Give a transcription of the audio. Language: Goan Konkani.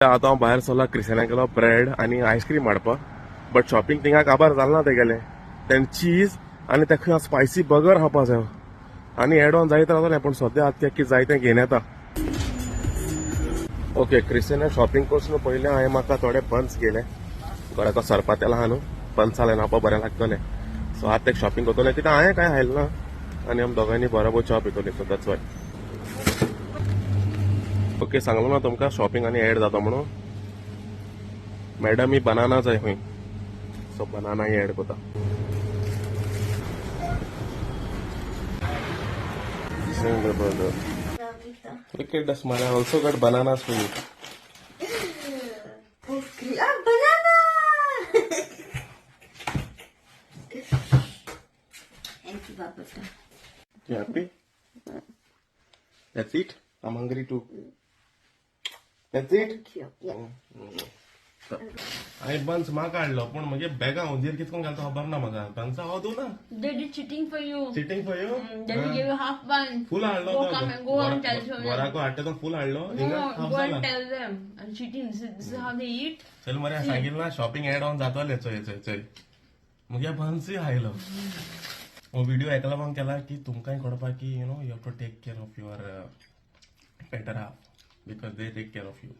आतां हांव भायर सरला क्रिस्टियनाक गेलो ब्रेड आनी आयस्क्रीम हाडपाक, बट शॉपिंग थिंगा काबार जालें ना तेगेलें. तेणें चीज आनी तेका स्पायसी बर्गर खावपा जायो आनी एड ऑन जायत रावतलें, पूण सद्या आतां तें कितें जाय तें घेवन येता. ओके, क्रिस्टियना शॉपिंग करसून पयलें हांवें म्हाका थोडे बन्स घेयले. घराक सरपातेल आहा न्हू, बन्स जाले खावपा बरें लागतलें. सो आतां तें शॉपिंग करतलें, कित्याक हांवें कांय हाडलें ना आनी आमी दोगांयनी बरोबर च्या पितली. So that's why. Okay, सांगलो ना तुमकां शॉपिंग आनी एड जाता म्हणून. मॅडम ही बनाना जाय खंय, सो बनाना ही एड करता. Single. Look at the smile. I also got bananas for you. Oh, ah, banana! Thank you, Papa. You happy? That's it? I'm hungry too. That's it? Thank you. Yeah. हांवें बन्स म्हाका हाडलो, पूण म्हगे बॅगां हुंदीर कितकोन घालता खबर ना म्हाका. बन्सां हांव दिवना. They did cheating for you. Cheating for you. Then we gave you half one. फूल हाडलो. Go come and go and tell them. घराको हाडटा तो फूल हाडलो. No, हिंगा हाफ go जाला. and tell them. And cheating. This is how they eat. चल मरे, सांगितलं ना शॉपिंग एड ऑन जातले. चोय चोय चोय, मुगे बन्सूय आयलो. हो व्हिडिओ हेका लागून केला की तुमकांय कळपाक की you have to take care of your better half because they take care of you.